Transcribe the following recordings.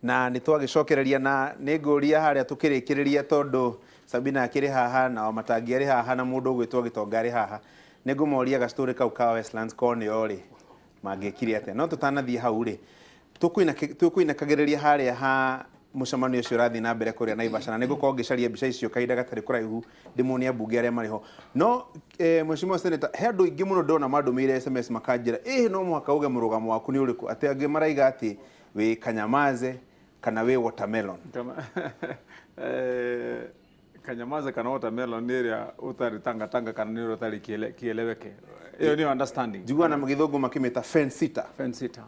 Na nĩ twagĩcokereria na nĩ ngũria harĩa tũkĩrĩkĩrĩria, tondũ Sabina akĩrĩ haha na Wamatangi arĩ haha na mũndũ ũgwĩtwo Gĩtonga arĩ haha, nĩ ngũmoria gastory kau ka Westlands konĩo rĩ, mangĩkire atĩa? No tũtanathiĩ hau rĩ, tũkũinakagĩrĩria harĩa ha mũcemanio ũcio ũrathiĩ na mbere kũrĩa Naivasha, na nĩngũkorwo ngĩcaria mbica icio kahinda gatarĩ kũraihu ndĩmuonie ambunge arĩa marĩ ho. No Mheshimiwa Senator, he andũ aingĩ mũno ndona mandũmĩire SMS makanjĩra ĩhĩ no mũhaka uge mũrũgamo waku nĩ ũrĩkũ, atĩ angĩ maraiga atĩ wĩ kanyamaze kana wĩ watermelon. Kanyamaze kana watermelon nĩ ĩrĩa ũtarĩ tangatanga kana nĩ ĩrĩa ũtarĩ kieleweke. Ĩyo nĩyo understanding. Njiguaga na gĩthũngũ makĩmĩta fence sitter. Fence sitter.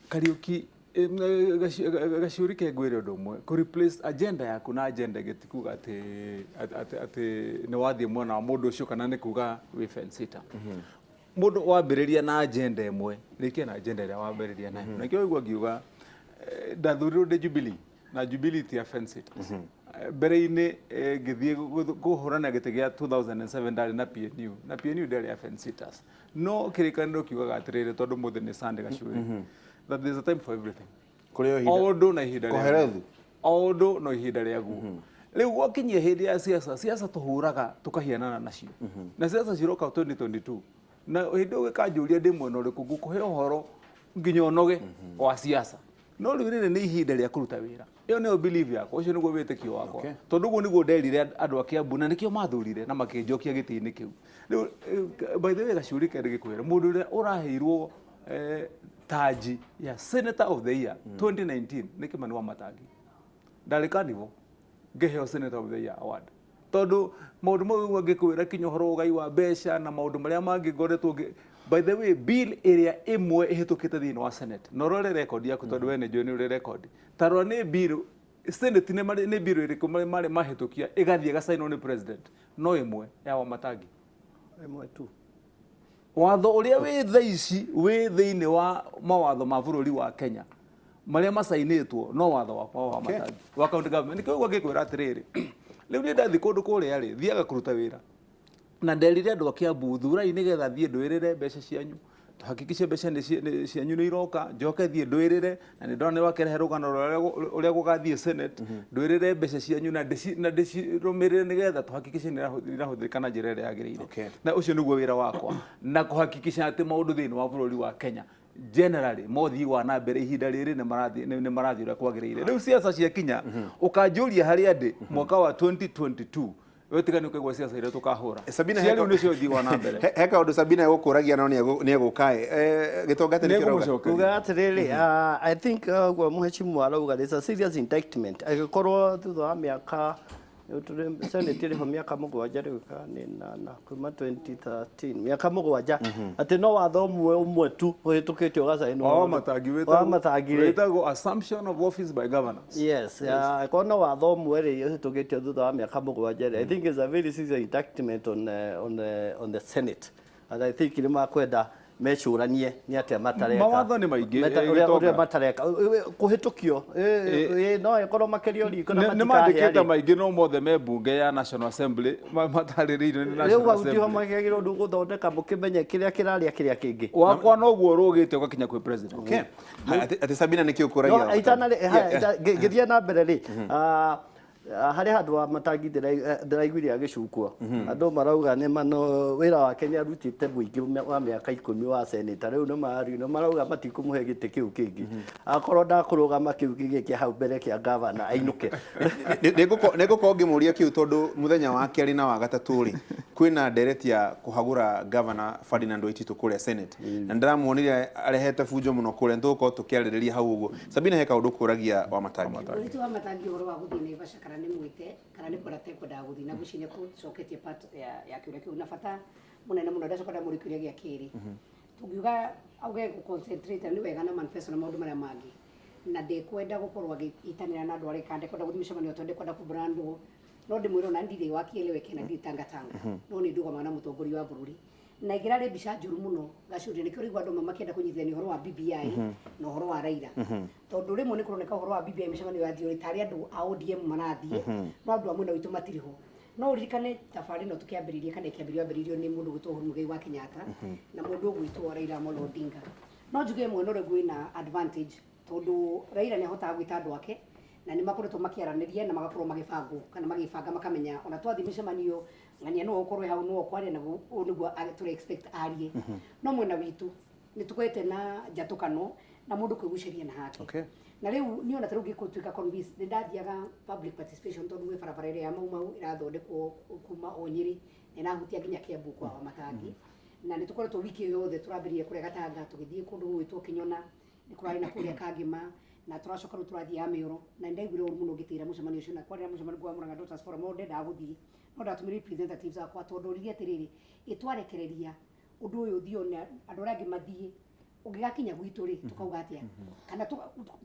Kariũki, Gaciũri ke ngwĩre ũndũ ũmwe, kũ replace agenda yaku na agenda ĩngĩ ti kuga atĩ atĩ nĩ wathiĩ mwena wa mũndũ ũcio kana nĩ kuga wĩ fence sitter. Mũndũ wambĩrĩria na agenda ĩmwe, rĩkia na agenda ĩrĩa wambĩrĩria nayo. Na nĩkĩo waigua ngiuga ndathurirwo ndĩ Jubilee na Jubilee ti ya fence sitters. Mbere-inĩ ngĩthiĩ kũhũrana gĩtĩ gĩa 2007 ndarĩ na PNU, na PNU ndĩarĩ ya fence sitters. No kĩrĩkanĩro kiugaga atĩrĩrĩ, tondũ mũthĩ nĩ Sunday Gacuĩ, that there's a time for everything. Kũrĩ o ihinda. O ũndũ na ihinda rĩaguo. Koherethu. O ũndũ na ihinda rĩaguo. Rĩu gwakinyia hĩndĩ ya siasa, siasa tũhũraga tũkahianana nacio. Na siasa ciroka 2022. Na hĩndĩ ĩyo ũgĩkanjũria ndĩ mwena ũrĩkũ, ngũkũhe ũhoro nginya ũnoge wa siasa. No rĩu rĩrĩ nĩ ihinda rĩa kũruta wĩra. Ĩyo nĩyo belief yakwa, ũcio nĩguo wĩtĩkio wakwa. Tondũ ũguo nĩguo nderire andũ a Kiambu na nĩkĩo mathurire na makĩnjokia gĩtĩ-inĩ kĩu. Rĩu by the way Gaciũri kende gĩkwĩre, mũndũ ũrĩa ũraheirwo taji ya Senator of the Year 2019 nĩ Kimani Wamatangi. Ndarĩ carnival ngĩheo Senator of the Year award. Tondũ maũndũ mau ũguo ngĩkwĩra kinya ũhoro wa ũgai wa mbeca na maũndũ marĩa mangĩ ngoretwo ngĩ. By the way, bill ĩrĩa ĩmwe ĩhĩtũkĩte thĩinĩ wa Senate, na ũrore record yaku tondũ we nĩ njũĩ nĩ ũrĩ record. Ta rora nĩ bill Senate nĩ marĩ nĩ bill ĩrĩkũ marĩ marĩ mahĩtũkia ĩgathiĩ ĩgacainwo nĩ president, no ĩmwe ya Wamatangi. Ĩmwe tu. Watho ũrĩa wĩ thaa ici wĩ thĩinĩ wa mawatho ma bũrũri wa Kenya marĩa macainĩtwo no watho wakwa wa Wamatangi wa county government. Nĩkĩo ũguo ngĩkwĩra atĩrĩrĩ, rĩu niĩ ndathiĩ kũndũ kũrĩa rĩ, thiaga kũruta wĩra. Na nderire andũ a Kiambu thurai nĩgetha thiĩ ndwĩrĩre mbeca cianyu, hakikishe mbeca cianyu nĩ iroka, njoke thiĩ ndwĩrĩre, na nĩ ndona nĩ wakĩrehe rũgano rwa ũrĩa gũgathiĩ Senate, ndwĩrĩre mbeca cianyu na ndĩcirũmĩrĩre nĩgetha tũhakikishe nĩ irahũthĩka na njĩra ĩrĩa yagĩrĩire. Na ũcio nĩguo wĩra wakwa, na kũhakikisha atĩ maũndũ thĩinĩ wa bũrũri wa Kenya generally mothii wa na mbere ihinda rĩrĩ nĩ marathiĩ nĩ marathiĩ ũrĩa kwagĩrĩire. Rĩu siasa ciakinya ũkanjũria harĩa ndĩ mwaka wa 2022, we tiga nĩ ũkaigua siasa iria tũkahũra. Sabina, Cia rĩu nĩcio ũthii wa na mbere. He kaũndũ Sabina egũkũragia no nĩ egũka gĩtonga atĩ nĩkĩo ũrauga. Nĩngũmũcokeria. Kuga atĩrĩrĩ, I think ũguo mheshimiwa arauga it's a serious indictment. Angĩkorwo thutha wa mĩaka tũrĩ Senate ĩrĩ ho mĩaka 7 rĩu kana nĩ 8 kuma 2013, mĩaka 7, atĩ no watho ũmwe ũmwe tu ũhĩtũkĩte ũgacainwo. Wa Wamatangi. Wa Wamatangi rĩ. Wĩtagwo assumption of office by governors. Yes, korwo no watho ũmwe rĩ ũhĩtũkĩtio thutha wa mĩaka 7 rĩ, I think it's a very serious indictment on the Senate. And I think nĩ makwenda mecũranie nĩ atĩa matareka. Mawatho nĩ maingĩ, Ũrĩa Gĩtonga. Ũrĩa matareka kũhĩtũkio no ĩkorwo makĩrio riko na Nĩ matikahĩa mandĩkĩte rĩ. Maingĩ no mothe me mbunge ya National Assembly matarĩrĩirio nĩ Rĩu National hau tiho Assembly. magĩrĩirwo rĩu gũthondeka mũkĩmenye kĩrĩa kĩrarĩa kĩrĩa kĩngĩ. Wakwa noguo ũrũgĩte ũgakinya kwĩ president. Okay. Atĩ Sabina nĩkĩ ũkũragia? No Wamatangi? itana haya, ngĩthiĩ na mbere rĩ, harĩ handũ wa Matangi ndĩraiguire agĩcukwo, andũ marauga nĩ mano wĩra wake nĩ arutĩte mũingĩ wa mĩaka 10 wa senator, rĩu nĩ mario nĩ marauga matikũmũhe gĩtĩ kĩu kĩngĩ, akorwo ndakũrũgama kĩu kĩngĩ kĩa hau mbere kĩa gavana ainũke. Nĩngũkorwo ngĩmũria kĩu tondũ mũthenya wa kerĩ na wa gatatũ rĩ, kwĩna ndereti ya kũhagũra gavana Ferdinand Waititu kũrĩa Senate, na nĩndĩramuonire arehete bunjo mũno kũrĩa, nĩtũgũkorwo tũkĩarĩrĩria hau ũguo. Sabina, he kaũndũ kũragia Wamatangi. Ũrĩtu wa Matangi ũhoro wa gũthiĩ Naivasha, kana nĩ mwĩte kana nĩ kwenda tekwendaga gũthiĩ, na ngwĩciria kũcoketie part ya kĩũria kĩu na bata mũnene mũno. Ndacoka ndamũria kĩũria gĩa kerĩ, tũngiuga auge gũ concentrate nĩ wega na manifesto na maũndũ marĩa mangĩ, na ndekwenda gũkorwo agĩitanĩra na andũ arĩa, kana ndekwenda gũthiĩ mĩcemanio tondũ ndekwenda kũbrandwo, no ndĩmwĩre ona ndirĩ wa kieleweke na ndirĩ tangatanga, no nĩ ndũgamaga na mũtongoria wa bũrũri na ĩngĩrarĩ mbica njũru mũno gacuria. Nĩkĩo ũraigua andũ amwe makĩenda kũnyitithania ũhoro wa BBI na ũhoro wa Raila, tondũ rĩmwe nĩ kũroneka ũhoro wa BBI mĩcemanio yathiĩ rĩ tarĩ andũ a ODM marathiĩ, no andũ a mwena witũ matirĩ ho. No ũririkane thabarĩ ĩno tũkĩambĩrĩria kana ĩkĩambĩrĩrio yambĩrĩirio nĩ mũndũ ũgwĩtwo Uhuru Muigai wa Kenyatta na mũndũ ũgwĩtwo Raila Amolo Odinga. No njuge mwena ũrĩa wĩna advantage. Tondũ Raila nĩ ahotaga gwĩta andũ ake na nĩ makoretwo makĩaranĩria na magakorwo magĩbangwo kana magĩbanga makamenya ona twathiĩ mĩcemanio ng'ania nĩwe ũkorwo hau nĩwe ũkwaria na ũũ nĩguo tũre expect arie. No mwena witũ nĩ tũkoretwo na njatũkano na mũndũ kwĩgucĩria na hake. Na rĩu niĩ ona ta rĩu ngĩtuĩka convince nĩ ndathiaga public participation tondũ gwĩ barabara ĩrĩa ya Mau Mau ĩrathondekwo kuma o Nyĩrĩ na ĩrahutia nginya Kiambu kwa Wamatangi. Na nĩ tũkoretwo wiki ĩyo yothe tũrambĩrĩria kũrĩa Gatanga tũgĩthiĩ kũndũ gũgwĩtwo Kĩnyona, nĩ kũrarĩ na kũrĩa Kangĩma na tũracoka rĩu tũrathiĩ ya Mĩoro. Na nĩ ndaiguire ũru mũno ngĩtĩra mũcemanio ũcio na kwarĩ na mũcemanio wa Murang'a Daughters Forum no ndendaga gũthiĩ no ndatũmire representatives akwa tondũ ndoririe atĩrĩrĩ, ĩ twarekereria ũndũ ũyũ ũthiĩ na andũ arĩa angĩ mathiĩ ũngĩgakinya gwitũ rĩ tũkauga atĩa kana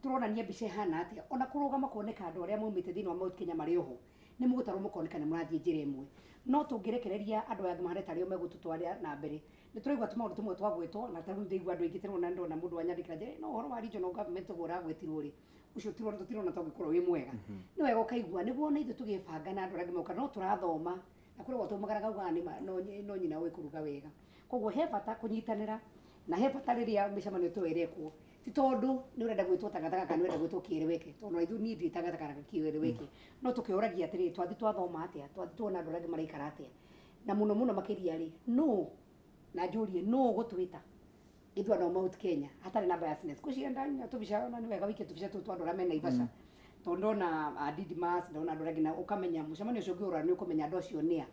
tũronania mbica ĩhana atĩa ona kũrũgama kuoneka andũ arĩa maumĩte thĩinĩ wa Mount Kenya marĩ oho nĩ mũgũtarwo mũkoneka nĩ mũrathiĩ njĩra ĩmwe no tũngĩrekereria andũ aya angĩ mahane tarĩo megũtũtwara na mbere nĩ tũraigua tũmaũndũ tũmwe twagwetwo na tarĩu ndĩraigua andũ aingĩ tũrona ndona mũndũ wanyandĩkĩra njĩra no ũhoro wa regional government ũguo ũragwetirwo rĩ ũcio tũtirona ta ũngĩkorwo wĩ mwega nĩ wega ũkaigua nĩguo ona ithuĩ tũgĩbanga na andũ arĩa angĩ moka no tũrathoma na kũrĩ gwatũmagara gaugaga nĩma no nyina ũĩ kũruga wega koguo he bata kũnyitanĩra na he bata rĩrĩa mĩcemanio ta ĩyo ĩrekwo ti tondũ nĩ ũrenda gwĩtwo tagataka kana nĩ ũrenda gwĩtwo kĩeleweke tondũ ona ithuĩ niĩ ndirĩ tagataka kana kĩeleweke no tũkĩũragia atĩrĩrĩ twathi twathoma atĩa twathi tuona andũ arĩa angĩ maraikara atĩa na mũno mũno makĩria rĩ nũ na njũrie nũ ũgũtwĩta ithuĩ andũ a Mount Kenya hatarĩ na biasness ngwĩciria ndanyua tũbica ona nĩ wega wĩikie tũbica tũtũ twa andũ arĩa me Naivasha tondũ ndona a Didmas ndona andũ arĩa angĩ na ũkamenya mũcemanio ũcio ũngĩũrora nĩ ũkũmenya andũ acio nĩa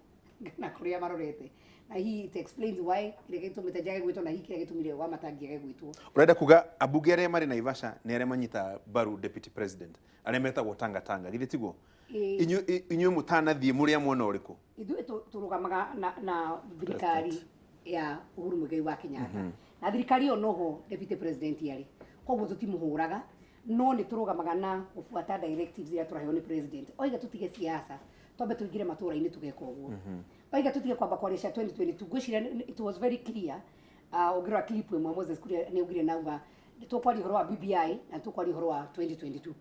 na kũrĩa marorete na hihi it explains why kĩrĩa gĩtũmĩte njage gwĩtwo na hihi kĩrĩa gĩtũmire Wamatangi age gwĩtwo. Ũrenda kuga ambunge arĩa marĩ Naivasha nĩ arĩa manyitaga mbaru deputy president arĩa metagwo tanga tanga githĩ tiguo? Ĩĩ. Inyuĩ mũtanathiĩ mũrĩ a mwena ũrĩkũ? Ithuĩ tũrũgamaga na thirikari ya Uhuru Muigai wa Kenyatta na thirikari ĩyo noho deputy president arĩ koguo tũtimũhũraga no nĩ tũrũgamaga na gũbuata directives iria tũraheo nĩ president oiga tũtige siasa twambe tũingĩre matũra-inĩ tũgeka ũguo oiga tũtige kwamba kwaria cia 2022 ngwĩciria it was very clear ũngĩrora clip ĩmwe Moses Kuria nĩ augire na auga nĩ tũkwaria ũhoro wa BBI na nĩ tũkwaria ũhoro wa 2022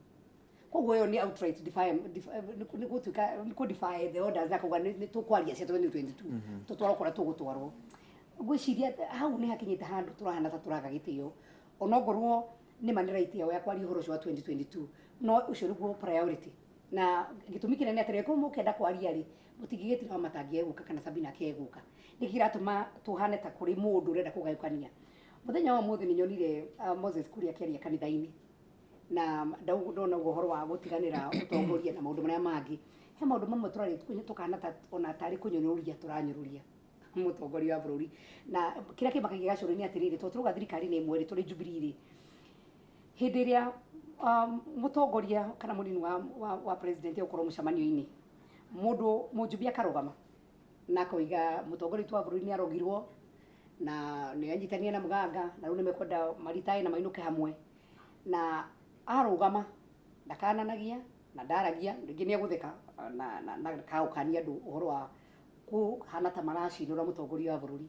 koguo ĩyo nĩ outright defy nĩ gũtuĩka nĩ kũ defy the orders na kuga nĩ tũkwaria cia 2022 tũtwarwo kũrĩa tũgũtwarwo ngwĩciria hau nĩ hakinyĩte handũ tũrahana ta tũraga gĩtĩo onongorwo nĩ ma nĩ right yao ya kwaria ũhoro ũcio wa 2022 no ũcio nĩguo priority na gĩtũmi kĩnene atĩrĩ korwo mũkĩenda kwaria rĩ mũtingĩgĩtira Wamatangi egũka kana Sabina akegũka nĩkĩ kĩratũma tũhane ta kũrĩ mũndũ ũrenda kũgayũkania mũthenya wa ũmũthĩ nĩ nyonire Moses Kuria akĩaria kanitha-inĩ na ndona ũguo ũhoro wa gũtiganĩra ũtongoria na maũndũ marĩa mangĩ he maũndũ mamwe tũrarĩ tũkahana ta ona tarĩ kũnyũrũria tũranyũrũria mũtongoria wa bũrũri na kĩrĩa kĩmakagia gacũrĩ nĩ atĩrĩrĩ tondũ tũrauga thirikari nĩ ĩmwe rĩ tũrĩ Jubilee rĩ hĩndĩ ĩrĩa mũtongoria kana mũnini wa president egũkorwo mũcemanio-inĩ mũndũ mũnjumbi akarũgama na akoiga mũtongoria witũ wa bũrũri nĩ arogirwo na nĩ anyitanire na mũganga na rĩu nĩ mekwenda maritae na mainũke hamwe na arũgama ndakananagia na ndaragia rĩngĩ nĩ egũtheka na ndakaũkania andũ ũhoro wa kũhana ta maracinũra mũtongoria wa bũrũri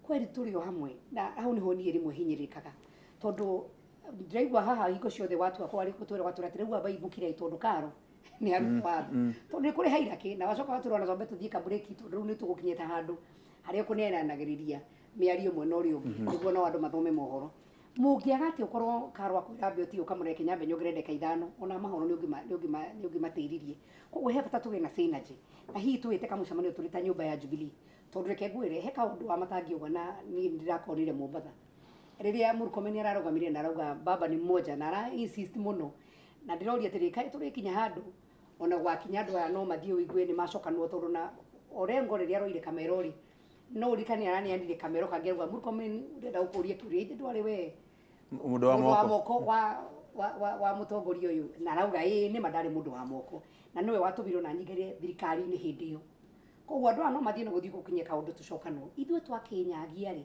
kweri tũrĩ o hamwe na hau nĩho niĩ rĩmwe hinyĩrĩrĩkaga tondũ ndĩraigua haha hingo ciothe watua kwari gũtwĩra gwatwĩra atĩ rĩu ambai mũkire tondũ karo nĩ aruta watho tondũ nĩ kũrĩ hierarchy na wacoka watwĩra ona twambe tũthiĩ kaburĩki tondũ rĩu nĩ tũgũkinyĩte handũ harĩa ũkũneanagĩrĩria mĩario mwena ũrĩa ũngĩ nĩguo nao andũ mathome mohoro mũngĩaga atĩ ũkorwo karo akwĩra ambe ũtige ũkamũreke nyambe nyongerere ndagĩka ithano ona mahoro nĩ ũngĩmatĩririe koguo he bata tũgĩe na synergy na hihi tũgĩte kamũcemanio tũrĩ ta nyũmba ya Jubilee tondũ reke ngwĩre he kaũndũ wa matangiuga na niĩ nĩ ndĩrakonire Mombatha rĩrĩa Murkomen ararũgamire na arauga baba ni mmoja na ara insist mũno na ndĩroria atĩrĩ kaĩ tũrĩkinya handũ ona gwakinya andũ aya no mathiĩ ũigue nĩ macokanwo tondũ na Orengo rĩrĩa aroire kamero rĩ no ũririkane araneanire kamero kangĩ arauga Murkomen ndĩrenda gũkũria kĩũria ithe ndwarĩ we Mũndũ wa mũndũ wa moko. moko wa mũtongoria ũyũ na arauga ĩĩ nĩma ndarĩ mũndũ wa moko na nĩwe watũmirwo na nyingĩre thirikari-inĩ hĩndĩ ĩyo koguo andũ aya no mathiĩ na gũthiĩ gũkinyia kaũndũ tũcokanwo ithuĩ twakĩnyagia rĩ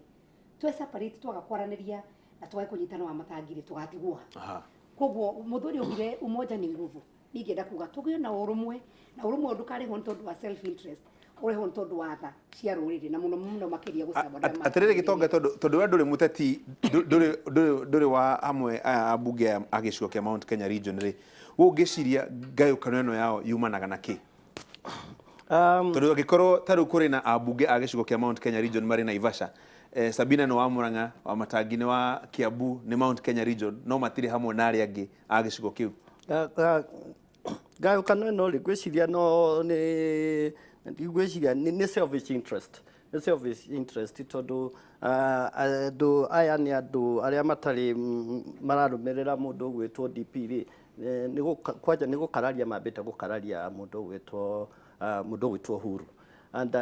twe separate twaga kwaranĩria na twage kũnyitana wa matangi rĩ tũgatigwo ha koguo mũthuri augire umoja ni nguvu niĩ ingĩenda kuga tũgĩe na ũrũmwe na ũrũmwe ũyũ ndũkarĩhwo nĩ tondũ wa self interest ũrĩhwo nĩ tondũ wa tha cia rũrĩrĩ na mũno mũno makĩria gũcamba arĩa Atĩrĩrĩ gĩtonga tondũ we ndũrĩ mũteti ndũrĩ wa amwe aya ambunge aya a gĩcigo kĩa Mount Kenya region rĩ we ũngĩciria ngayũkano ĩno yao yumanaga na kĩ? Tondũ angĩkorwo ta rĩu kũrĩ na ambunge a gĩcigo kĩa Mount Kenya region marĩ Naivasha Sabina nĩ wa Murang'a, wa Matangi nĩ wa Kiambu, nĩ Mount Kenya region, no matirĩ hamwe na arĩa angĩ a gĩcigo kĩu. Ngayũkano ĩno rĩ, ngwĩciria no nĩ ngwĩciria nĩ selfish interest, nĩ selfish interest, tondũ andũ aya nĩ andũ arĩa matarĩ mararũmĩrĩra mũndũ ũgwĩtwo DP rĩ, nĩ kwanja nĩ gũkararia mambĩte gũkararia mũndũ ũgwĩtwo Uhuru, and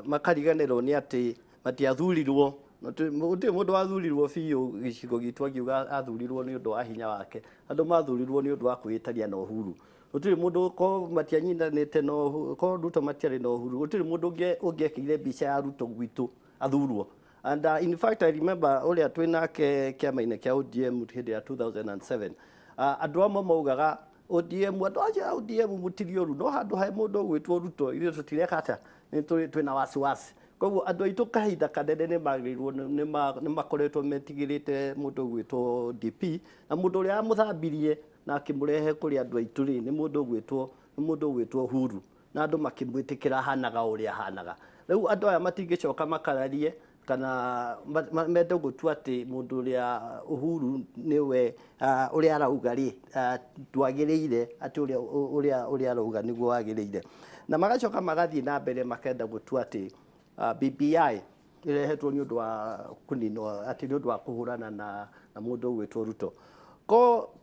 makariganĩrwo nĩ atĩ matiathurirwo. Gũtirĩ mũndũ wathurirwo biũ gĩcigo gitũ akiuga athurirwo nĩ ũndũ wa hinya wake. Andũ mathurirwo nĩ ũndũ wa kwĩĩtania na Uhuru. Gũtirĩ mũndũ ko matianyitanĩte na Uhuru, ko Ruto matiarĩ na Uhuru, gũtirĩ mũndũ ũngĩekĩire mbica ya Ruto gwitũ athurwo. And in fact, I remember ũrĩa twĩ nake kĩama-inĩ kĩa ODM hĩndĩ ya 2007, andũ amwe maugaga ODM, andũ acio a ODM mũtirĩ ũru, no handũ he mũndũ ũgwĩtwo Ruto ithuĩ tũtireka atĩa, nĩ twĩna wasiwasi. Koguo andũ aitũ kahinda kanene nĩ magĩrĩirwo nĩ makoretwo metigĩrĩte mũndũ ũgwĩtwo DP, na mũndũ ũrĩa wamũthambirie na akĩmũrehe kũrĩ andũ aitũ rĩ, nĩ mũndũ ũgwĩtwo Uhuru, na andũ makĩmwĩtĩkĩra ahanaga o ũrĩa ahanaga. Rĩu andũ aya matingĩcoka makararie kana mende gũtua atĩ mũndũ ũrĩa Uhuru nĩwe ũrĩa arauga rĩ, ndwagĩrĩire, atĩ ũrĩa arauga nĩguo wagĩrĩire, na magacoka magathiĩ na mbere makenda gũtua atĩ BBI ĩrehetwo nĩ ũndũ wa kũninwo, atĩ nĩ ũndũ wa kũhũrana na mũndũ ũgwĩtwo Ruto.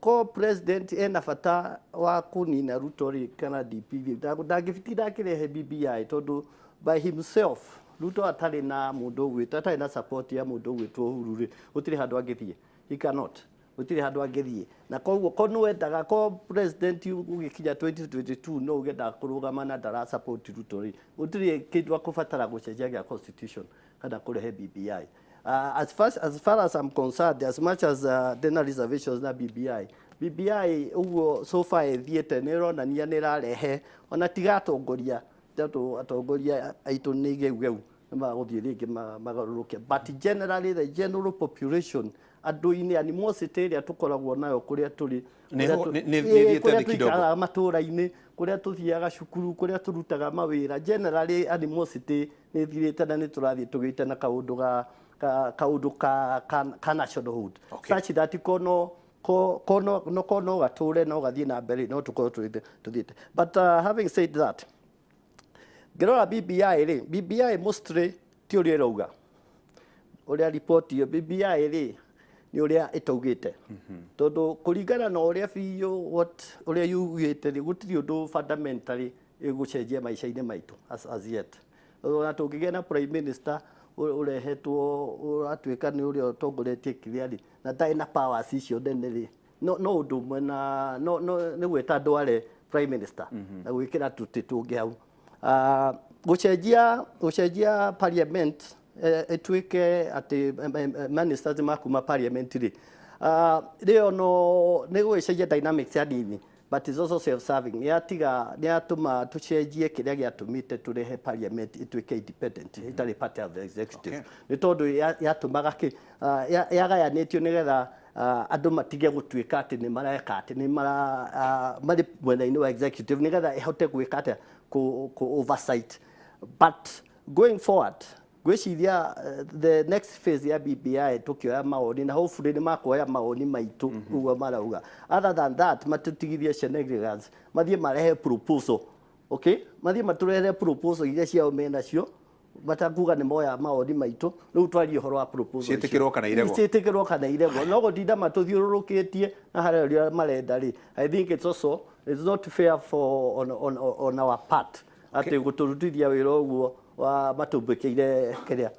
Ko president ena bata wa kũnina Ruto rĩ, kana DP rĩ, ndangĩtinda akĩrehe BBI, tondũ by himself Ruto atarĩ na mũndũ ũgwĩtwo, atarĩ na support ya mũndũ ũgwĩtwo Uhuru rĩ, gũtirĩ handũ angĩthiĩ. He cannot, gũtirĩ handũ angĩthiĩ. Na koguo ko nĩ wendaga ko president ũgĩkinya 2022 no ũgendaga kũrũgama na ndara support Ruto rĩ, gũtirĩ kĩndũ akũbatara gũcenjia gĩa constitution kana kũrehe BBI. As far as I'm concerned, as much as ndĩna reservations na BBI, BBI ũguo so far ĩthiĩte nĩ ĩronania nĩ ĩrarehe ona tiga atongoria, tondũ atongoria aitũ nĩ geugeu, nĩ magũthiĩ rĩngĩ magarũrũke, but generally the general population, andũ-inĩ, animosity ĩrĩa tũkoragwo nayo kũrĩa tũrĩ, Nĩ ĩthiĩte kũrĩa thĩ kidogo. tũikaraga matũũra-inĩ, kũrĩa tũthiaga cukuru, kũrĩa tũrutaga mawĩra, generally animosity nĩ ĩthirĩte na nĩ tũrathiĩ tũgĩte na kaũndũ ga kaũndũ ka nationalhood, such that kono ko kono no kono gatũre no gathiĩ na mbere, no tũkorwo tũthiĩte. But having said that, ngĩrora BBI rĩ, BBI mostly ti ũrĩa ĩrauga, ũrĩa riboti ĩyo BBI rĩ, nĩ ũrĩa ĩtaugĩte, tondũ kũringana na ũrĩa biũ what ũrĩa yugĩte rĩ, gũtirĩ ũndũ fundamentally ĩgũcenjia maica-inĩ maitũ as yet. Ona tũngĩgĩa na prime minister ũrehetwo ũratuĩka nĩ ũrĩa ũtongoretie kĩrĩa rĩ, na ndarĩ na powers icio nene rĩ, no ũndũ ũmwe na no nĩ gwĩta ndware prime minister na gwĩkĩra tũtĩ tũngĩ hau. Gũcenjia parliament ĩtuĩke atĩ ministers makuma parliament rĩ, rĩo no nĩ gũgĩcenjia dynamics ya nini, but is also self serving. Nĩ yatiga nĩ yatũma tũcenjie kĩrĩa gĩatũmĩte tũrehe parliament ĩtuĩke independent, ĩtarĩ part of the executive, nĩ tondũ yatũmaga kĩ yagayanĩtio nĩgetha andũ matige gũtuĩka atĩ nĩ mareka atĩ nĩ mara marĩ mwena-inĩ wa executive, nĩgetha ĩhote gwĩka atĩa, kũ oversight. But going forward, ngwĩciria the next phase ya BBI tũkĩoya mawoni, na hopefully nĩ makuoya mawoni maitũ ũguo marauga. Other than that, matũtigithie shenanigans, mathiĩ marehe proposal, okay, mathiĩ matũrehere proposal iria ciao menacio, matakuga nĩ moya mawoni maitũ, rĩu twarie ũhoro wa proposal icio. Ciĩtĩkĩrwo kana iregwo. Ciĩtĩkĩrwo kana iregwo. No gũtinda matũthiũrũrũkĩtie na harĩa ũrĩa marenda rĩ, I think it's also, it's not fair for on our part atĩ gũtũrutithia wĩra ũguo wa matũmbĩkĩire kĩrĩa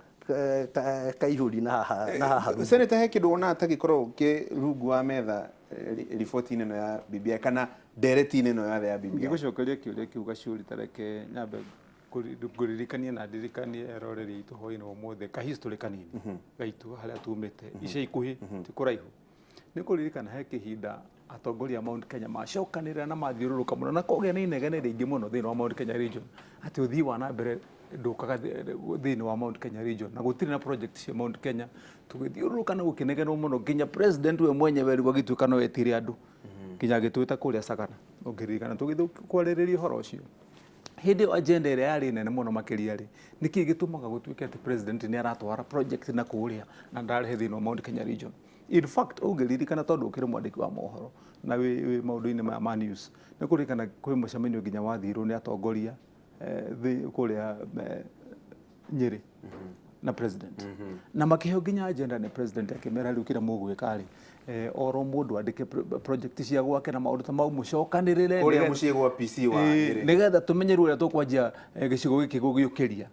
kaihũri na haha na haha rungu. Senator, he kĩndũ wonaga ta gĩkoragwo kĩ rungu wa metha riboti-inĩ ĩno ya BBI kana ndereti-inĩ ĩno yothe ya BBI? Ngĩgũcokeria kĩũria kĩu, Gacuri, tareke nyambe ngũririkanie na ndirikanie eroreri aitũ hwaĩ-inĩ wa ũmũthĩ ka history kanini gaitũ harĩa tumĩte ica ikuhĩ, ti kũraihu. Nĩ kũririkana he kĩhinda atongoria a Mount Kenya macokanĩrĩra na mathiũrũrũka mũno na kũgĩa na inegene rĩingĩ mũno thĩinĩ wa Mount Kenya region atĩ ũthii wa na mbere ndũkaga thĩinĩ wa Mount Kenya region na gũtirĩ na project cia Mount Kenya. Tũgĩthiũrũrũka na gũkĩnegenwo mũno nginya president we mwenyewe rĩu agĩtuĩka no etire andũ nginya agĩtwĩta kũrĩa Sagana, ũngĩririkana, tũgĩthiĩ kwarĩrĩria ũhoro ũcio. Hĩndĩ ĩyo agenda ĩrĩa yarĩ nene mũno makĩria rĩ, nĩkĩ gĩtũmaga gũtuĩke atĩ president nĩ aratwara project na kũrĩa na ndarehe thĩinĩ wa Mount Kenya region? In fact, ũngĩririkana, tondũ ũkĩrĩ mwandĩki wa mohoro na wĩ maũndũ-inĩ maya ma news, nĩ kũririkana kwĩ mũcemanio nginya wathirwo nĩ atongoria kũrĩa Nyĩrĩ na president, na makĩheo nginya agenda nĩ president, akĩmera rĩu kĩrĩa mũgwĩka rĩ, oro mũndũ andĩke project cia gwake na maũndũ ta mau, mũcokanĩrĩre kũrĩa mũciĩ gwa PC wa Nyĩrĩ. Nĩgetha tũmenye rĩu ũrĩa tũkwanjia gĩcigo gĩkĩ gũgĩũkĩria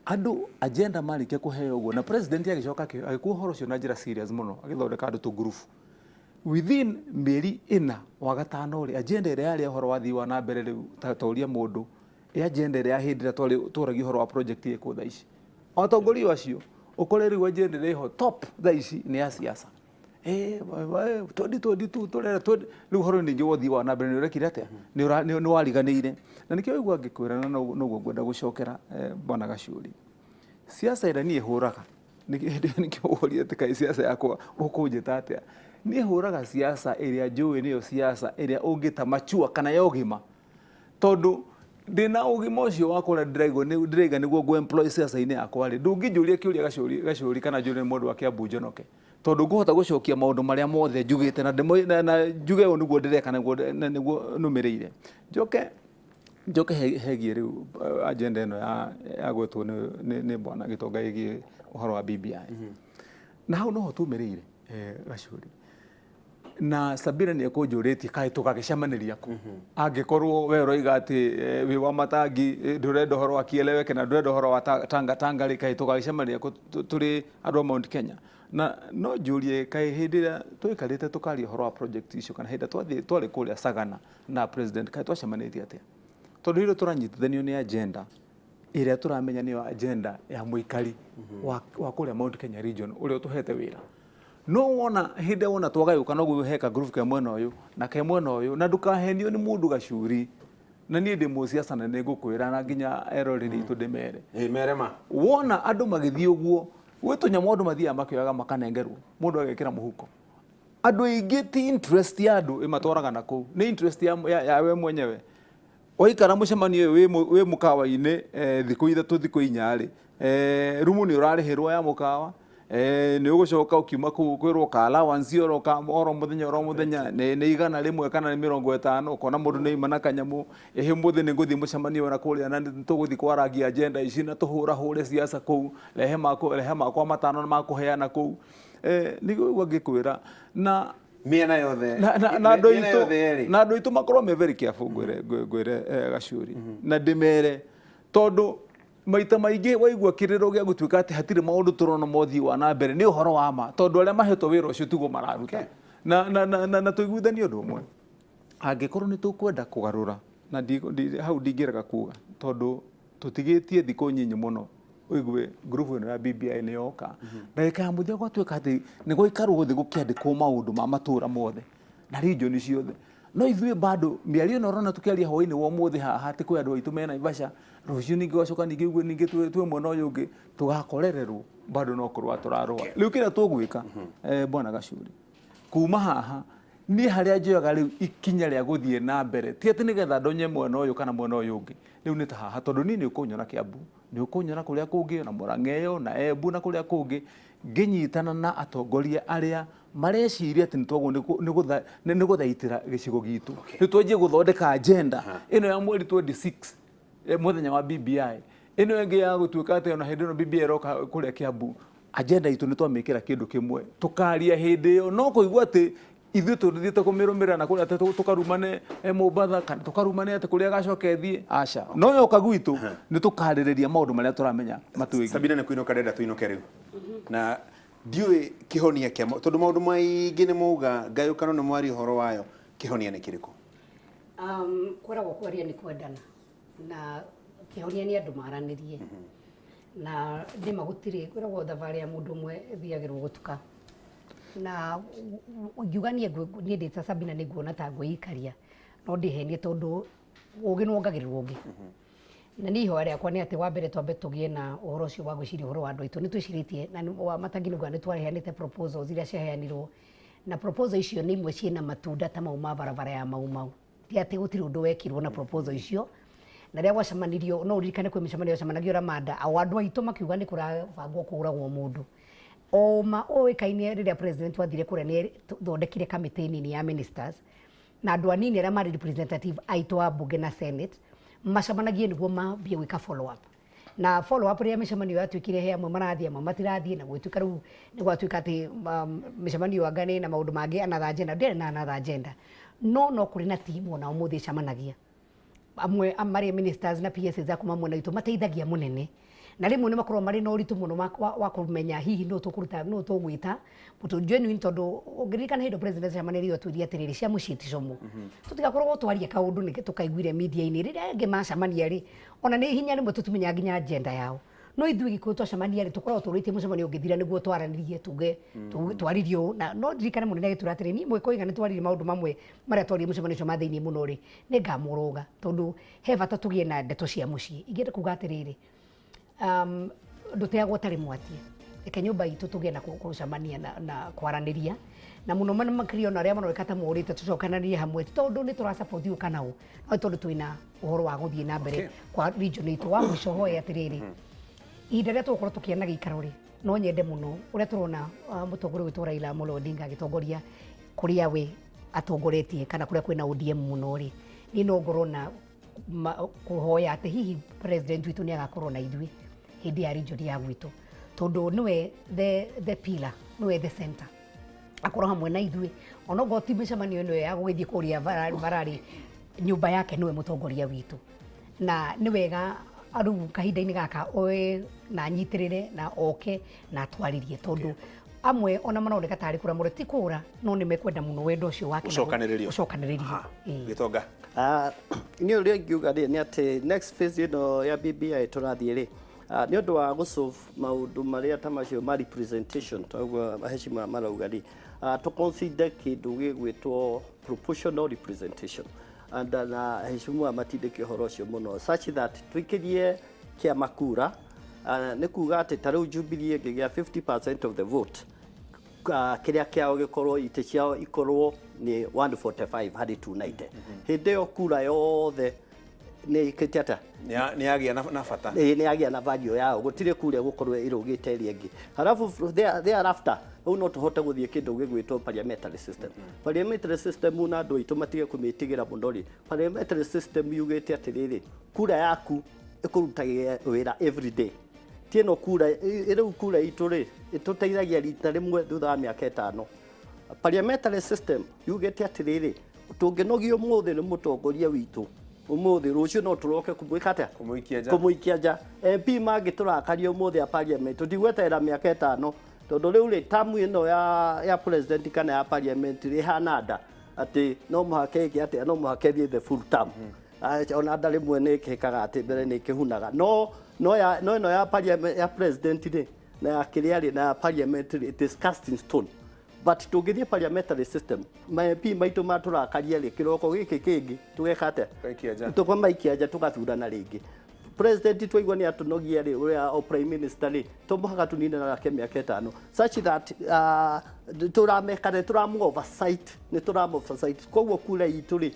andũ. Agenda marĩkia kũheo ũguo na president, agĩcoka agĩkua ũhoro ũcio na njĩra serious mũno, agĩthondeka andũ tũngurubu. Within mĩeri 4 wa gatano rĩ, agenda ĩrĩa yarĩ ũhoro wa thii wa na mbere rĩu ta ũria mũndũ ĩ agenda ĩrĩa ya hĩndĩ ĩrĩa twaragia ũhoro wa project ĩkũ thaa ici, atongoria acio ũkore rĩu agenda ĩrĩa ĩho top thaa ici nĩ ya siasa. 2022 tũrera rĩu ũhoro ningĩ wa ũthii wa na mbere nĩ ũrekire atĩa, nĩ wariganĩire. Na nĩkĩo waigua ngĩkwĩra, na noguo ngwenda gũcokera, bwana Gacuri, siasa ĩrĩa niĩ hũraga, nĩkĩo ũrie atĩ kaĩ siasa yakwa ũkũnjĩta atĩa. Niĩ hũraga siasa ĩrĩa njũĩ nĩyo siasa ĩrĩa ũngĩta mature kana ya ũgima, tondũ ndĩna ũgima ũcio wakwa ũrĩa ndĩraigua ndĩraiga nĩguo ngũ employ siasa-inĩ yakwa rĩ, ndũngĩnjũria kĩũria Gacũri kana njũrie mũndũ wa Kiambu njonoke, tondũ ngũhota gũcokia maũndũ marĩa mothe njugĩte na njuge ũũ nĩguo ndĩreka na nĩguo nũmĩrĩire. Njoke hegie rĩu agenda ĩno ya gwetwo nĩ bwana Gĩtonga ĩgiĩ ũhoro wa BBI, na hau noho tumĩrĩire, Gacũri na Sabina nĩ ekũnjũrĩtie kaĩ tũgagĩcemanĩria kũ, angĩkorwo we ũroiga atĩ wĩ wa matangi, ndũrenda ũhoro wa kieleweke na ndũrenda ũhoro wa Tanga Tanga rĩ, kaĩ tũgagĩcemanĩria kũ tũrĩ andũ a Mount Kenya? Na no njũrie, kaĩ hĩndĩ ĩrĩa tũikarĩte tũkaria ũhoro wa project icio, kana hĩndĩ ĩrĩa twarĩ kũrĩa Sagana na president, kaĩ twacemanĩtie atĩa? Tondũ hĩndĩ ĩyo tũranyitithanio nĩ agenda ĩrĩa tũramenya nĩyo agenda ya mũikari wa kũrĩa Mount Kenya region ũrĩa ũtũhete wĩra. No wona hĩndĩ ĩrĩa wona twagayũka, noguo he ka group ke mwena ũyũ na ke mwena ũyũ, na ndũkahenio nĩ mũndũ, Gacuri, na niĩ ndĩ mũciaca na nĩ ngũkwĩra na nginya eroreri itũ ndĩmere. Ĩ mere ma. Wona andũ magĩthiĩ ũguo, gwĩ tũnyamũ andũ mathiaga makĩoyaga makanengerwo, mũndũ agekĩra mũhuko. Andũ aingĩ ti interest ya andũ ĩmatwaraga na kũu, nĩ interest ya we mwenyewe. Waikara mũcemanio ũyũ wĩ mũkawa-inĩ thikũ 3, thikũ 4 rĩ, rumu nĩ ũrarĩhĩrwo ya mũkawa, nĩ ũgũcoka ũkiuma kũu kwĩrwo ka allowance oro ka oro mũthenya oro mũthenya nĩ 100 kana nĩ 50. Ũkona mũndũ nĩ aima na kanyamũ, ĩhĩ, ũmũthĩ nĩ ngũthiĩ mũcemanio na kũrĩa na nĩ tũgũthiĩ kwarangia agenda ici na tũhũrahũre siasa kũu, rehe makwa, rehe makwa matano na makũheana kũu. Nĩguo ũguo ngĩkwĩra na mĩena yothe na andũ mĩena aitũ yothe yerĩ. Na andũ aitũ makorwo me very careful, ngwĩre Gacuri na ndĩmere, tondũ maita maingĩ waigua kĩrĩro gĩa gũtuĩka atĩ hatirĩ maũndũ tũrona mothiĩ wa na mbere, nĩ ũhoro wa ma, tondũ arĩa mahetwo wĩra ũcio tiguo mararuta. Na tũiguithanie ũndũ ũmwe, angĩkorwo nĩ tũkwenda kũgarũra na hau ndingĩrega kuga, tondũ tũtigĩtie thikũ nyinyi mũno ũigue ngurubu ĩno ya BBI nĩ yoka, ndagĩka ya mũthia gwatuĩka atĩ nĩ gwaikarwo thĩ gũkĩandĩkwo maũndũ ma matũra mothe na region ciothe, no ithuĩ bado mĩario ĩno ũrona tũkĩaria hwaĩ-inĩ wa ũmũthĩ haha atĩ kwĩ andũ aitũ me Naivasha, rũciũ ningĩ ũgacoka ningĩ ũigue ningĩ twĩ mwena ũyũ ũngĩ, tũgakorererwo bado no kũrũa tũrarũa. Rĩu kĩrĩa tũgwĩka, bwana Gacuri, kuma haha niĩ harĩa njoyaga rĩu ikinya rĩa gũthiĩ na mbere, ti atĩ nĩgetha ndonye mwena ũyũ kana mwena ũyũ ũngĩ, rĩu nĩ ta haha, tondũ niĩ nĩ ũkũnyona Kiambu, nĩ ũkũnyona kũrĩa kũngĩ na Murang'a ĩyo na Embu na kũrĩa kũngĩ, ngĩnyitana na atongoria arĩa mareciria atĩ nĩ twagwo nĩ gũthaitĩra gĩcigo gitũ. Rĩu twanjie gũthondeka agenda ĩno ya mweri 26, mũthenya wa BBI, ĩno ĩngĩ ya gũtuĩka atĩ ona hĩndĩ ĩno BBI ĩroka kũrĩa Kiambu, agenda itũ nĩ twamĩkĩra kĩndũ kĩmwe, tũkaria hĩndĩ ĩyo. No kũigua atĩ ithuĩ tũthiĩte kũmĩrũmĩrĩra na kũrĩa atĩ tũkarumane Mombatha kana tũkarumane atĩ kũrĩa gacoka ĩthiĩ, aca. No yoka gwitũ nĩ tũkarĩrĩria maũndũ marĩa tũramenya matwĩgiĩ. Sabina, nĩ kũinũka ndenda tũinũke rĩu, na ndiũĩ kĩhonia kĩa tondũ maũndũ maingĩ nĩ mauga ngayũkano nĩ mwaria ũhoro wayo, kĩhonia nĩ kĩrĩkũ? Kwĩragwo kwaria nĩ kwendana, na kĩhonia nĩ andũ maranĩrie, na nĩma gũtirĩ, kwĩragwo thabarĩ ya mũndũ ũmwe ĩthiagĩrwo gũtuka. Na ingiuga niĩ niĩ ndĩ ta Sabina nĩ nguona ta ngwĩikaria, no ndĩhenie, tondũ ũgĩ nĩ wongagĩrĩrwo ũngĩ. Na niĩ ihoya rĩakwa nĩ atĩ wa mbere twambe tũgĩe na ũhoro ũcio wa gwĩciria ũhoro wa andũ aitũ. Nĩ twĩcirĩtie na wa matangi nĩ nguga nĩ twaheanĩte proposals iria ciaheanirwo, na proposal icio nĩ imwe ciĩna matunda ta mau ma barabara ya Mau Mau. Ti atĩ gũtirĩ ũndũ wekirwo na proposal icio. Na rĩrĩa gwacemanirio, no ũririkane kwĩ mĩcemanio yacemanagio Ramada, o andũ aitũ makiuga nĩ kũrabangwo kũũragwo mũndũ. O ma ũĩkaine rĩrĩa president wathire kũrĩa nĩ thondekire kamĩtĩ nini ya ministers na andũ anini arĩa marĩ representative aitũ a mbunge na senate macemanagie nĩguo mambie gwĩka follow up. Na follow up rĩrĩa mĩcemanio yatuĩkire he amwe marathiĩ, amwe matirathiĩ, na gũgĩtuĩka rĩu nĩ gwatuĩka atĩ mĩcemanio anga nĩ na maũndũ mangĩ, another agenda, ndĩarĩ na another agenda. No no kũrĩ na team ona ũmũthĩ ĩcemanagia, amwe marĩ ministers na PSs a kuma mwena witũ mateithagia mũnene, na rĩmwe nĩ makoragwo marĩ na ũritũ mũno wa kũmenya hihi nũ tũkũruta, nũ tũgwĩta mũtũ genuine, tondũ ũngĩririkana hĩndĩ president acemanĩrio atwĩrie atĩrĩrĩ, cia mũciĩ ti cũmũ, tũtigakoragwo twaria kaũndũ nĩ tũkaiguire media-inĩ. Rĩrĩa angĩ macemania rĩ, ona nĩ hinya rĩmwe tũtimenyaga nginya agenda yao, no ithuĩ Gĩkũyũ twacemania rĩ, tũkoragwo tũrĩtie mũcemanio ũngĩthira nĩguo twaranĩrie tuge twaririe ũũ. Na no ndirikane mũnene agĩtwĩra atĩrĩ, niĩ mwĩkũiga nĩ twaririe maũndũ mamwe marĩa twaririe mũcemanio ũcio ma thĩiniĩ mũno rĩ, nĩ ngamũrũga tondũ he bata tũgĩe na ndeto cia mũciĩ. Ingĩenda kuga atĩrĩrĩ, ndũteagwo ũtarĩ mwatie. Reke nyũmba itũ tũgĩe na gũcemania na kwaranĩria, na mũno mũno makĩria ona arĩa maroneka ta morĩte, tũcokanĩrie hamwe, ti tondũ nĩ tũra support ũyũ kana ũũ, no nĩ tondũ twĩna ũhoro wa gũthiĩ na mbere kwa region itũ. Wa mũico hoe atĩrĩrĩ, ihinda rĩrĩa tũgũkorwo tũkĩona gĩikaro rĩ, no nyende mũno ũrĩa tũrona mũtongoria witũ Raila Amolo Odinga agĩtongoria kũrĩa we atongoretie kana kũrĩa kwĩna ODM mũno rĩ, niĩ no ngorwo na kũhoya atĩ hihi president witũ nĩ agakorwo na ithuĩ hĩndĩ ya region ya gwitũ, tondũ nĩwe the pillar, nĩwe the center, akorwo hamwe na ithuĩ onokorwo ti mĩcemanio ĩno ya gũgĩthiĩ kũrĩa Varari, nyũmba yake nĩwe mũtongoria witũ, na nĩ wega rĩu kahinda-inĩ gaka oe na anyitĩrĩre na oke na atwarĩrie, tondũ amwe ona maroneka tarĩ kũra mũro ti kũra, no nĩ mekwenda mũno wendo ũcio wake na Gũcokanĩrĩrio. Gũcokanĩrĩrio. Ĩĩ. Gĩtonga. Niĩ ũrĩa ingiuga rĩ nĩ atĩ next phase ĩno ya BBI tũrathiĩ rĩ, nĩ ũndũ wa gũsolve maũndũ marĩa ta macio ma representation, toguo heshima marauga rĩ, tũ consider kĩndũ gĩgwĩtwo proportional representation and na heshima matindĩke ũhoro ũcio mũno such that tũikĩrie kĩama kura. Nĩ kuga atĩ ta rĩu Jubilee ĩngĩgĩa 50% of the vote, kĩrĩa kĩao gĩkorwo itĩ ciao ikorwo nĩ 145 harĩ 290, hĩndĩ ĩyo kura yothe nĩ ĩkĩte atĩa? Nĩ yagĩa na bata. Ĩĩ, nĩ yagĩa na value yao, gũtirĩ kura ĩgũkorwo ĩrũgĩte ĩrĩa ĩngĩ. Halafu thereafter rĩu no tũhote gũthiĩ kĩndũ gĩgwĩtwo parliamentary system. Parliamentary system, na andũ aitũ matige kũmĩtigĩra mũno rĩ, parliamentary system yugĩte atĩrĩrĩ, kura yaku ĩkũrutaga wĩra every day, ti ĩno kura rĩu kura itũ rĩ ĩtũteithagia rita rĩmwe thutha wa mĩaka 5. Parliamentary system yugĩte atĩrĩrĩ, tũngĩnogio ũmũthĩ nĩ mũtongoria witũ ũmũthĩ, rũciũ no tũroke kũmwĩka atĩa? Kũmũikia nja. Kũmũikia nja. MP mangĩtũrakaria ũmũthĩ a parliament, tũtigweterera mĩaka 5, tondũ rĩu rĩ tamu ĩno ya president kana ya parliament rĩ ĩhana nda atĩ no mũhaka ĩke atĩa? No mũhaka ĩthiĩ the full term. Ona nda rĩmwe nĩ ĩkĩkaga atĩ mbere nĩ ĩkĩhunaga, no ĩno ya parliament, ya president rĩ na ya kĩrĩa rĩ na ya parliament rĩ, it is cast in stone. But tũngĩthiĩ parliamentary system, ma MP maitũ matũrakaria rĩ, kĩroko gĩkĩ kĩngĩ tũgeka atĩa? Tũgaikia nja. Tũkamaikia nja, tũgathurana rĩngĩ. President twaigua nĩ atũnogia rĩ, ũrĩa o prime minister rĩ, to mũhaka tũnine nake mĩaka 5 such that tũrameka nĩ tũramu oversight, nĩ tũramu oversight. Koguo kura itũ rĩ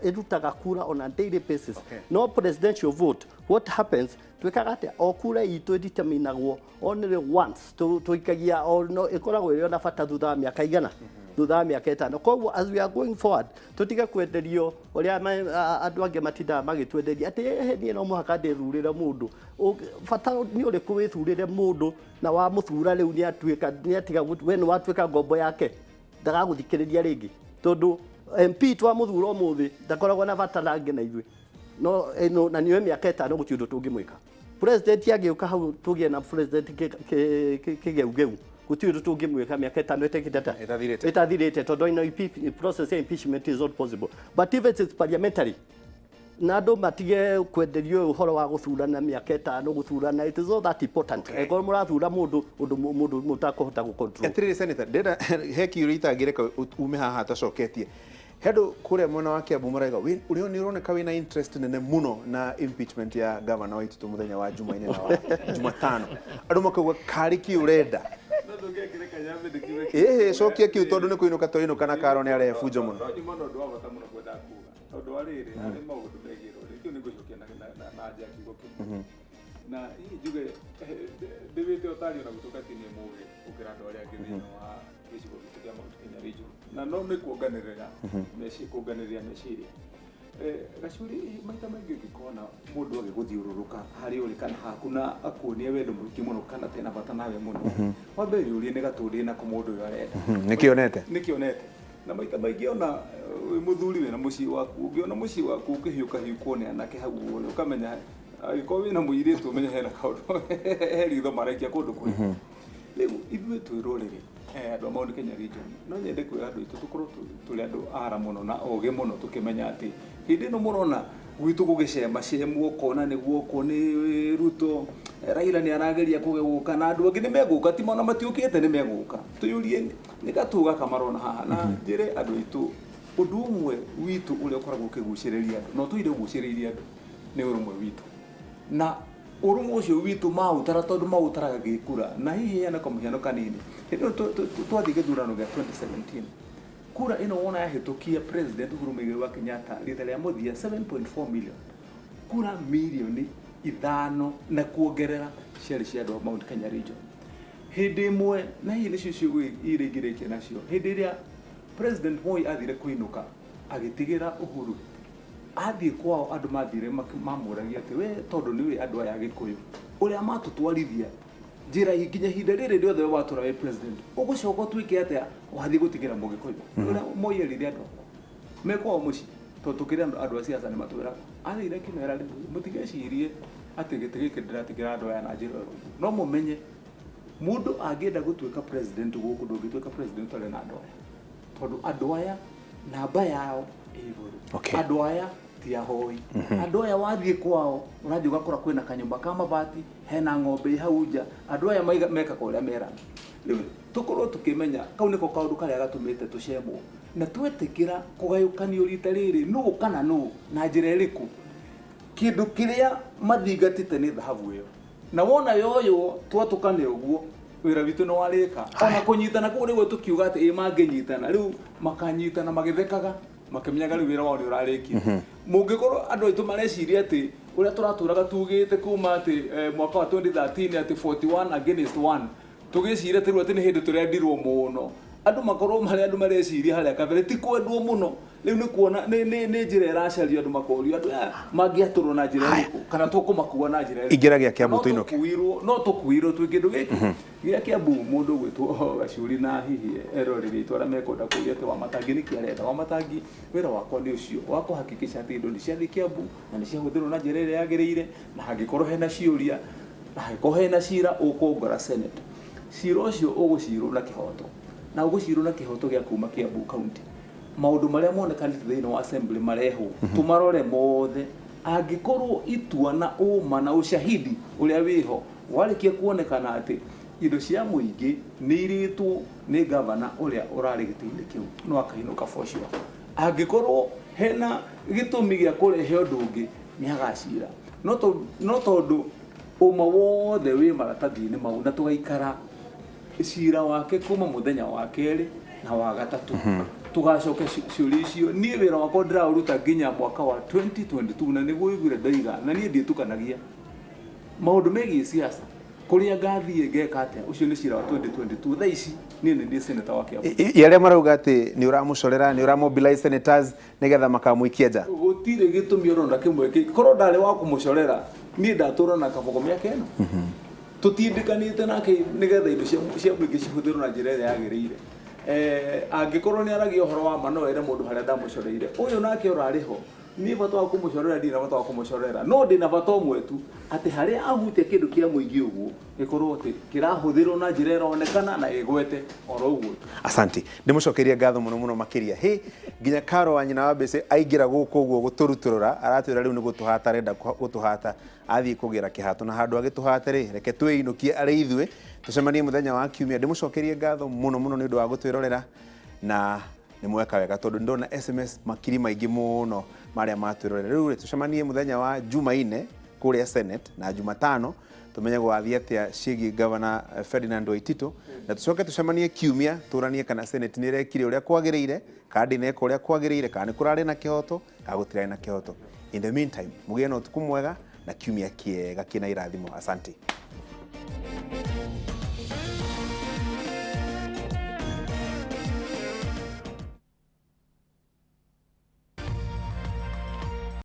ĩrutaga kura on a daily basis. No presidential vote, what happens, twĩkaga atĩa? O kura itũ ĩdeterminagwo only once, tũikagia o no ĩkoragwo ĩrĩ ona bata thutha wa mĩaka igana, thutha wa mĩaka 5. Koguo as we are going forward, tũtige kwenderio ũrĩa andũ angĩ matindaga magĩtwenderia atĩ ehe, niĩ no mũhaka ndĩthurĩre mũndũ. Bata nĩ ũrĩkũ wĩthurĩre mũndũ na wamũthura rĩu nĩ atuĩka nĩ atiga we nĩ watuĩka ngombo yake, ndagagũthikĩrĩria rĩngĩ, tondũ MP twamũthura ũmũthĩ ndakoragwo na bata nangĩ na ithuĩ no ĩno na nĩwe mĩaka 5 gũtirĩ ũndũ tũngĩmwĩka. President angĩũka hau tũgĩe na president kĩgeugeu, gũtirĩ ũndũ tũngĩmwĩka mĩaka 5 ĩtekĩte atĩa? Ĩtathirĩte. Ĩtathirĩte, tondũ ino process ya impeachment is not possible. But if it is parliamentary, na andũ matige kwenderio ũhoro wa gũthurana mĩaka 5 gũthurana, it is not that important. Angĩkorwo mũrathura mũndũ ũndũ mũndũ mũtakũhota gũ-control. Atĩrĩrĩ senator, ndĩrenda he kĩũria itangĩreka ume haha atacoketie. He andũ kũrĩa mwena wa Kiambu marauga ũrĩa nĩ ũroneka wĩna interest nene mũno na impeachment ya governor wa Itutu mũthenya wa Jumaine na wa Jumatano. Andũ makauga karĩ kĩ ũrenda? No tũngĩakĩreka nyambe ndĩkiuge. Ĩhĩ, cokia kĩu tondũ nĩ kũinũka twainũka na Karo nĩ arehe bunjo mũno. No nyuma na ũndũ wa bata mũno kwendaga kuga, tondũ wa rĩrĩ harĩ maũndũ megiĩ rũrĩrĩ. Kĩu nĩ ngũcokia na anja ya kiugo kĩmwe, na hihi njuge ndĩwĩte ũtari ona gũtuĩka ti niĩ mũgĩ gũkĩra andũ arĩa angĩ thĩinĩ wa gĩcigo gitũ kĩa Mount Kenya region, na no nĩ kuonganĩrĩra kuonganĩrĩria meciria. Gacuri, maita maingĩ ũngĩkona mũndũ agĩgũthiũrũrũka harĩa ũrĩ kana haku na akuonia wendo mũingĩ mũno kana tena bata nawe mũno, wambe wĩyũrie nĩ gatũndĩ nako mũndũ ũyũ arenda. Nĩkĩonete. Nĩkĩonete. Na maita maingĩ ona wĩ mũthuri wĩna mũciĩ waku, ũngĩona mũciĩ waku ũkĩhiũkahiũkwo nĩ anake hau ũguo, ũkamenya angĩkorwo wĩna mũirĩtu, ũmenye hena kaũndũ, he ritho maraikia kũndũ kũrĩ. Rĩu ithuĩ twĩ rũrĩrĩ, andũ a Mount Kenya region, no nyende kwĩra andũ aitũ tũkorwo tũrĩ andũ ara mũno na ogĩ mũno, tũkĩmenya atĩ hĩndĩ ĩno mũrona gwitũ gũgĩcemacemwo, ũkona nĩ guokwo nĩ Ruto, Raila nĩ arageria kũgũka na andũ angĩ nĩ megũka, ti mona matiũkĩte, nĩ megũka. Tũyũrie nĩ gatũ gaka marona haha, na njĩre andũ aitũ ũndũ ũmwe witũ ũrĩa ũkoragwo ũkĩgucĩrĩria andũ na ũtũire ũgucĩrĩirie andũ nĩ ũrũmwe witũ, na ũrũmwe ũcio witũ maũtara tondũ maũtaraga gĩkura. Na hihi heane kwa mũhiano kanini, hĩndĩ ĩyo twathiĩ gĩthurano gĩa 2017, kura ĩno wona yahĩtũkia President Uhuru Muigai wa Kenyatta rita rĩa mũthia 7.4 million, kura mirioni 5 na kuongerera ciarĩ cia andũ a Mount Kenya region. Hĩndĩ ĩmwe, na hihi nĩcio ciugo iria ingĩrĩkia nacio, hĩndĩ ĩrĩa President Moi athire kũinũka agĩtigĩra Uhuru athiĩ kwao, andũ mathire mamũragia atĩ we tondũ nĩ ũĩ andũ aya Gĩkũyũ ũrĩa matũtwarithia njĩra nginya ihinda rĩrĩ rĩothe we watũra wĩ president, ũgũcoka ũtuĩke atĩa wathiĩ gũtigĩra Mũgĩkũyũ? Ũrĩa Moi erire andũ akwa me kwao mũciĩ, tondũ tũkĩrĩ andũ a siasa nĩ matwĩraga, athire akĩmera, rĩu mũtigecirie atĩ gĩtĩ gĩkĩ ndĩratigĩra andũ aya na njĩra ĩyo, no mũmenye mũndũ angĩenda gũtuĩka president gũkũ, ndũngĩtuĩka president ũtarĩ na andũ aya, tondũ andũ aya namba yao ĩ igũrũ. Andũ aya ti ahoi. Andũ aya wathiĩ kwao ũrathiĩ ũgakora kwĩna kanyũmba ka mabati, hena ng'ombe ĩ hau nja. Andũ aya mekaga ũrĩa merana. Rĩu tũkorwo tũkĩmenya kau nĩko kaũndũ karĩa gatũmĩte tũcemwo na twetĩkĩra kũgayũkanio rita rĩrĩ nũ kana nũ na njĩra ĩrĩkũ. Kĩndũ kĩrĩa mathingatĩte nĩ thahabu ĩyo, na wona yoywo twatũkane ũguo, wĩra witũ nĩ warĩka. Ona kũnyitana kũu rĩu tũkiuga atĩ ĩ mangĩnyitana, rĩu makanyitana magĩthekaga makĩmenyaga rĩu wĩra wao nĩ ũrarĩkia. Mũngĩkorwo andũ aitũ mareciria atĩ ũrĩa tũratũraga tugĩte kuma atĩ mwaka wa 2013 atĩ 41 against 1, tũgĩciria atĩ rĩu atĩ nĩ hĩndĩ tũrendirwo mũno, andũ makorwo marĩa andũ mareciria harĩa kabere ti kwendwo mũno, rĩu nĩ kuona nĩ njĩra ĩracario. Andũ makorio andũ aya mangĩatũrwo na njĩra ĩrĩkũ kana tũkũmakua na njĩra ĩrĩkũ. Ingĩra gĩa Kiambu. No tũinũke. No tũkuirwo twĩ kĩndũ gĩkĩ gĩa Kiambu. Mũndũ ũgwĩtwo Gacuri na hihi eroreri aitũ arĩa mekwenda kũria atĩ Wamatangi nĩkĩ arenda. Wamatangi, wĩra wakwa nĩ ũcio wa kũhakikisha atĩ indo nĩ ciathiĩ Kiambu na nĩ ciahũthĩrwo na njĩra ĩrĩa yagĩrĩire, na hangĩkorwo hena ciũria na hangĩkorwo hena cira ũkũngora Senate, cira ũcio ũgũcirwo na kĩhoto, na ũgũcirwo na kĩhoto gĩa kuma Kiambu County. Maũndũ marĩa monekanĩte thĩinĩ wa assembly marehwo tũmarore mothe, angĩkorwo itua na ũma na ũcahidi ũrĩa wĩho warĩkia kuonekana atĩ indo cia mũingĩ nĩ irĩtwo nĩ gavana ũrĩa ũrarĩ gĩtĩ-inĩ kĩu, no akainũka for sure. Angĩkorwo hena gĩtũmi gĩa kũrehe ũndũ ũngĩ, nĩ agacira. No tondũ ũma wothe wĩ maratathi-inĩ mau, na tũgaikara cira wake kuma mũthenya wa kerĩ na wa gatatũ, tũgacoka ciũria icio. Niĩ wĩra wakwa ndĩraũruta nginya mwaka wa 2022, na nĩguo ũiguire ndoiga na niĩ ndiĩtukanagia maũndũ megiĩ siasa kũrĩa ngathiĩ ngeka atĩa. Ũcio nĩ cira wa 2022. Thaa ici niĩ nĩ niĩ senator wa Kiambu. I arĩa marauga atĩ nĩ ũramũcorera, nĩ ũramobilize senators nĩgetha makamũikia nja. Gũtirĩ gĩtũmi orona kĩmwe korwo ndarĩ wa kũmũcorera. Niĩ ndatũra na Kabogo mĩaka ĩno, tũtindĩkanĩte nake nĩgetha indo cia mũingĩ cihũthĩrwo na njĩra ĩrĩa yagĩrĩire. Angĩkorwo nĩ aragia ũhoro wa ma, no ere mũndũ harĩa ndamũcoreire. Ũyũ nake ũrarĩ ho, niĩ bata wa kũmũcorera ndirĩ na bata wa kũmũcorera, no ndĩna bata ũmwe tu, atĩ harĩa ahutia kĩndũ kĩa mũingĩ ũguo gĩkorwo atĩ kĩrahũthĩrwo na njĩra ĩronekana na ĩgwete oro ũguo tu. Asante, ndĩmũcokerie ngatho mũno mũno makĩria. Hĩ, nginya Karo wa nyina wa Mbĩcĩ aingĩra gũkũ ũguo gũtũrutũrũra, aratwĩra rĩu nĩ gũtũhata arenda gũtũhata, athiĩ kũgĩra kĩhato na handũ agĩtũhate rĩ, reke twĩinũkie arĩ ithuĩ, tũcemanie mũthenya wa kiumia. Ndĩmũcokerie ngatho mũno mũno nĩ ũndũ wa gũtwĩrorera, na nĩ mweka wega tondũ ndona SMS makiri maingĩ mũno marĩa matwĩrorera. Rĩu rĩ, tũcemanie mũthenya wa Jumaine kũrĩa Senate na Jumatano. Tũmenye gwathiĩ atĩa ciĩgiĩ Governor Ferdinand Waititu, na tũcoke tũcemanie kiumia tũranie kana Senate nĩ ĩrekire ũrĩa kwagĩrĩire, kana ndĩneka ũrĩa kwagĩrĩire, kana nĩ kũrarĩ na kĩhoto, kana gũtirarĩ na kĩhoto. In the meantime, mũgĩe na ũtukũ mwega na kiumia kĩega kĩna irathimo. Asante.